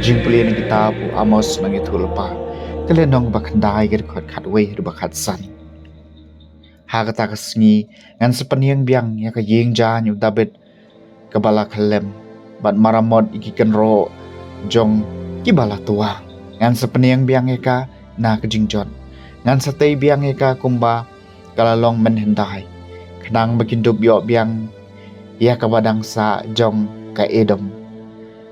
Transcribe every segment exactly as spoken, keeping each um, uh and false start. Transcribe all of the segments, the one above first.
Jingpule na kitab u Amos nongïathuhlypa, ka lynnong ba khyndai, ka dkhot khatwei haduh ba khatsan. Ha kata ka sngi ngan sa pynïeng biang ïa ka ïing jaiñ u Dabid kaba la khyllem, bad maramot ïa ki kynroh jong kiba la twa. Ngan sa pynïeng biang ïa ka na ka jingjot, ngan sa tei biang ïa ka kumba ka la long mynhyndai, khnang ba kin dup ïoh biang ïa kaba dang sah jong ka Edom,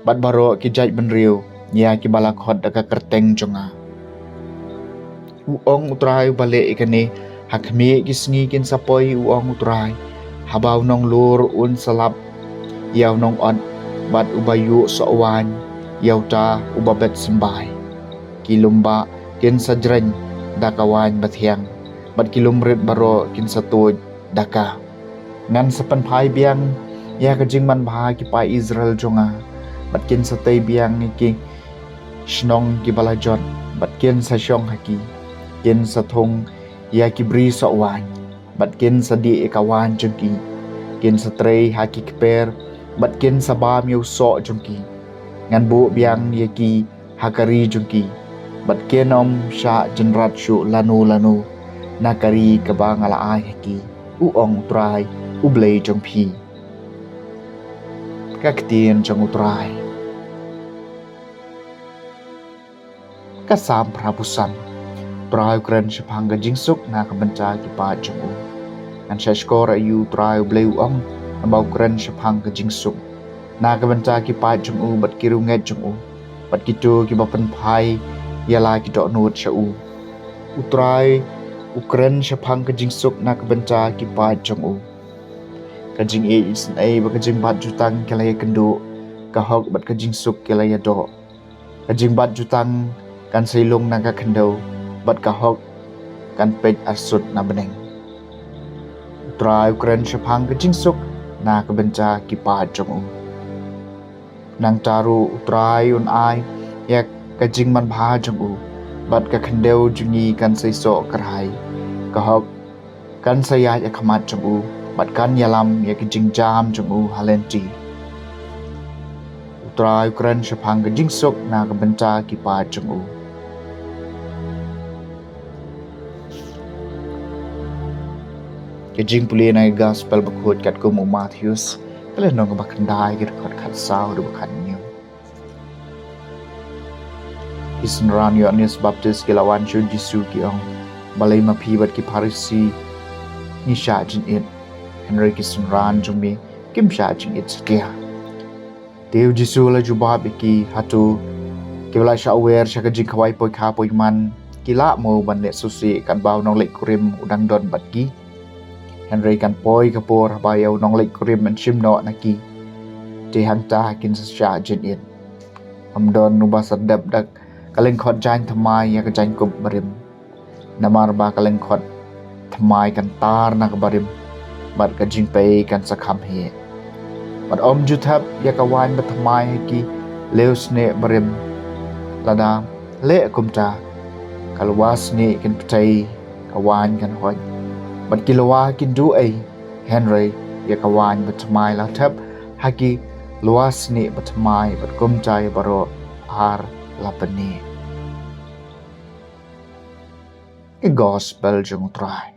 bad baroh ki jaitbynriew ïa kiba la khot da ka kyrteng jong nga. U ong U Trai uba leh ïa kane, ha khmih ki sngi kin sa poi, u ong U Trai, haba u nonglur un sa lap ïa u nong'ot, bad uba ïuh soh waiñ ïa uta uba bet symbai. Ki lum bah kin sa jreng da ka waiñ bathiang, bad ki lum rit baroh kin sa tuid da ka. Ngan sa pynphai biang ïa ka jingmanbha ha ki paid Israel jong nga, bad kin sa tei biang ïa ki shnong kiba la jot, bad kin sa shong ha ki. Kin sa thung ïa ki bri soh waiñ, bad kin sa dih ïa ka waiñ jong ki. Kin sa trei ha ki kper, bad kin sa bam ïa u soh jong ki. Ngan buh biang ïa ki ha ka ri jong ki, bad kin ym shah jynrat shuh lano lano na ka ri kaba nga la ai ha ki, u ong U Trai, U Blei jong phi. Ka ktien jong U Trai. Ka Salm phra phew san. U Trai u kren shaphang ka jingsuk na ka bynta ki paid jong u. Ngan shahshkor ïa u, U Trai U Blei u ong, naba u kren shaphang ka jingsuk na ka bynta ki paid jong u bad ki riewngeit jong u, bad kito kiba pynphai ïa la ki dohnud sha u. U Trai u kren shaphang ka jingsuk na ka bynta ki paid jong u. Ka jingïeit isynei bad ka jingbat jutang ki la ïakynduh, ka hok bad ka jingsuk ki la ïadoh. Ka jingbat jutang kan sa ïalung na ka khyndew, bad ka hok kan peit arsut na bneng. U Trai u kren shaphang ka jingsuk na ka bynta ki paid jong u. Nangta ruh U Trai un ai ïa ka jingmanbha jong u, bad ka khyndew jong ngi kan sa ïasoh kyrhai. Ka hok kan sa ïaid ha khmat jong u, bad kan ïalam ïa ka jingjam jong u ha lynti. U Trai u kren shaphang ka jingsuk na ka bynta ki paid jong u. Ka jingpule na ka Gospel bakhuid katkum u Mathaios, ka lynnong kaba khyndai, ka dkhot khatsaw haduh ba khathynñiew. Ki synran u Ïoannis Baptist ki la wan sha u Jisu ki ong, balei ma phi bad ki Pharisi ngi shah jingit, hynrei ki synran jong me kim shah jingit satia? Te u Jisu u la jubab ïa ki, hato kiba la shah wer sha ka jingkhawai poikha poiman ki lah mo ban leh sngewsih katba u nongleit kurim u dang don bad ki? Hynrei kan poi ka por haba ïa u nongleit kurim yn shim noh na ki, te hangta kin sa shah jingit. Ym don uba sa dep da ka lyngkhot jaiñ thymmai ïa ka jaiñkup barim, namar ba ka lyngkhot thymmai kan tar na ka barim, bad ka jingpei kan sa kham heh. Bad ym ju thep ïa ka waiñ bathymmai ha ki liewsnieh barim, lada leh kumta, ka lywa snieh kin ptei, ka waiñ kan hoit, bad ki lywa kin duh ei. Hynrei ïa ka waiñ bathymmai la thep ha ki lywa snieh bathymmai, bad kumta ïa baroh ar la pynneh. Ka Gospel jong U Trai.